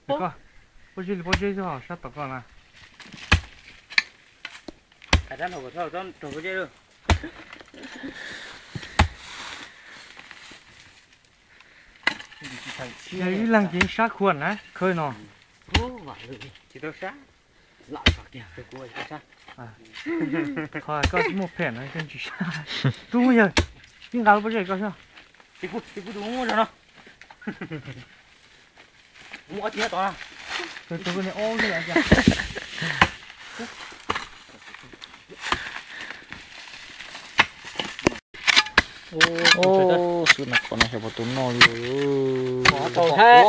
Koj, pob zeb li pob zeb xwb ho sab tom koj na. Yog ib leeg ces sab khuam na khawb no. Qhov koj tsis muaj phem no koj tsis sab. Tub yawg, tib nqa lub pob zeb koj xwb. Xwb na, qhov no xyov puas tau noj li. Tau thiab,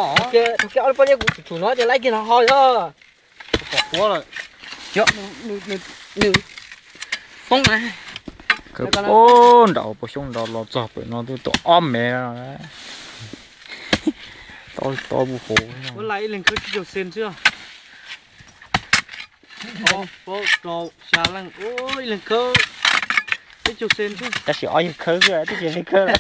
tau kiag ob lub pob zeb kuv tshum tshum no ces laib kiag no ho yog. Pom quav lawm. Nws poob na. Kawg poob nram hauv paus xyoob nrad los txog pem no twb tau ob mev no. Tau tau mus hauv. Ua lais ib leeg khawb tsib caug xen xwb. Ob, plaub, rau, xya leej, ib leeg khawb peb caug xen xwb. Tab sis ob yawg khawb xwb, twb tsis yog khawb lawm.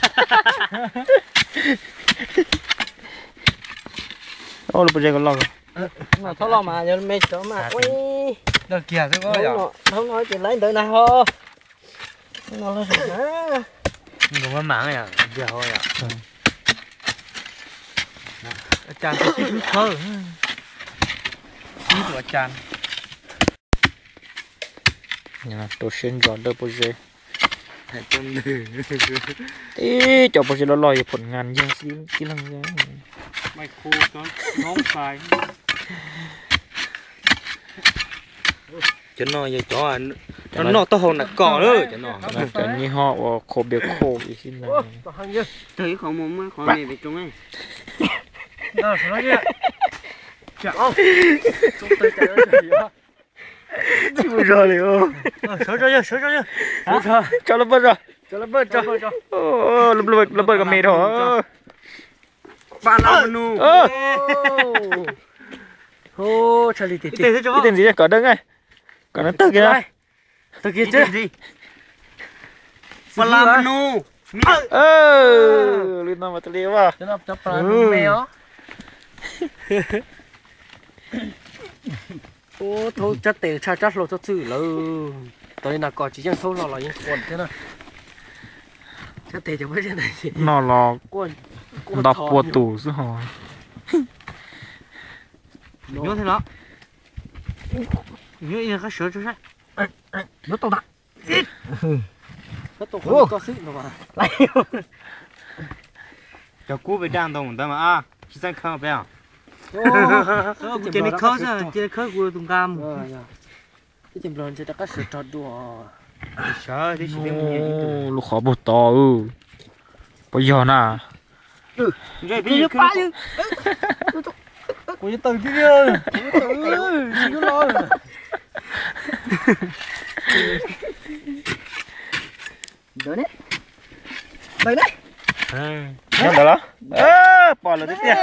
Lub pob zeb ko loj. Thaub loj mas yog me cov mas ua. Hauv no ces laib ntawd na ho. Nkaus maj mam yom, ntiag hauv yom. Cas tus xib hwb khawb, xib hwb tus a cas. Rau siab ntso dawb pob zeb. Tib cov pob zeb loj loj yog phom ngas yog tib leeg. Cov no yog cov noj taub hau nas kos lawm cov no. Cov nyij ho ua qhua biag khau ib xib na. Tsis muaj zog li. Tso lub paj tso. Lub paj ko me dhau. Ib teg ntxiv kom dawb, kom nws tawg kiag na. Tawg kiag tsev. Li no mas tau li mas. Thaub tsab tes tshaj tsab hlau txhob txwm lawm. Tau li nas kos tsis yeej thaub hlau los yeej quaj thiab na. Tsab tes cov pob zeb no los nto pua tus xwb ho. Nyuaj thiab los. Nyuaj ib qab sawv tso saib. Nyuaj tau ntag. Koj xwb no. Cov kub pem daj ntoo ntawd mas tsis txawj khawb peb os. Kuv cia li khawb xwb, cia li khawb kuv tus nqa mus. Lub qhov puag tod, puas yog na? Kuv yuav tawm kiag, kuv yuav tawm, kuv yuav los. Ntawd ne. Ntawd ne. Nyob ntawd los? Pom lawm tiag tiag.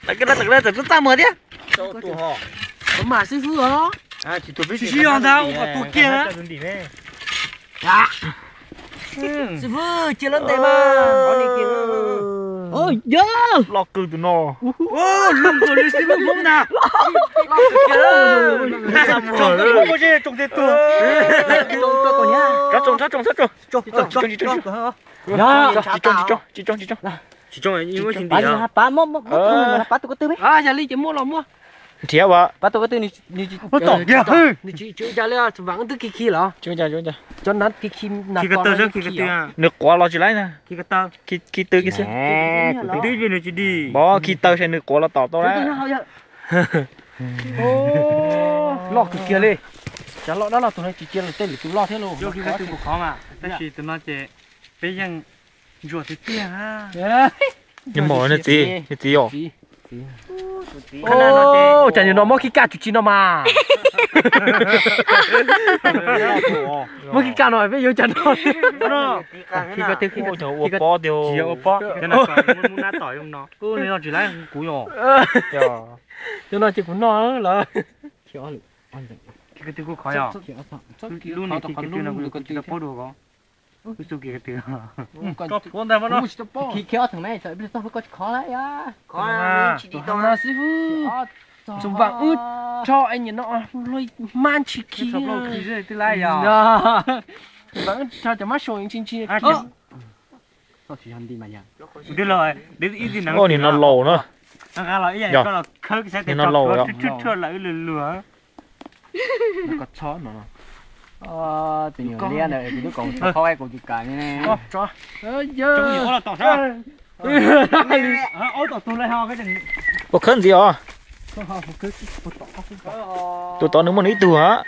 Tawm kiag, tawm kiag, txawm txaj muag thiab. Mas xib fwb os. Tsis yog ntag, ua kom tuag kiag na. Xib fwb, cia lawv ntes mas. Loj kawg tus no. Loj nkaus li xib fwb Hmoob na. Tsoom tej tuag. Tsoom, tsoom, tsoom, tsoom. Tsis tsoom, tsis tsoom, tsis tsoom. Pab tus ko tw, yog li ces muaj los muaj. Nrhiav ua. Pab tus ko tw, nws tsis ua cas li, vam twb khi khi los. Cov nav khi khi, nws quav los tsis laib na. Khi tw kiag xwb. Pov khi tawg ces nws quav los tom tau lawm. Loj kawg kiag li. Cov loj dab loj tus no tsis cia tej lwm tus loj thiab lauj. Tab sis tus no ces peb yeej ntsuas tiag tiag. Nws txiv, nws txiv os. Cas nws no muab khi kaj tsis tsis no mas. Muab khi kaj no peb yuav cas no. Ua pob tiag. Ua pob. Tsis laib kuv yom. Cov no ces kuv noj lawm. Lub no tsis tau paub dua. Koj phuav ntag mas no. Khi khi ob theem me txawm txog koj tsis khov lawm ya. Khov no xib fwb. Txoos vam wb rho es nyam no hmab ntshis khi. Txoos vam wb rho cov mab soo ntshis ntshis khi. Nim no laus na. Nim no laus yom. Tus nyuam liab ntawd kuv twb kom khawb kuv tsis kam li ne. Ua khawb ntxiv os. Tus tod nws muaj nws ib tug hab.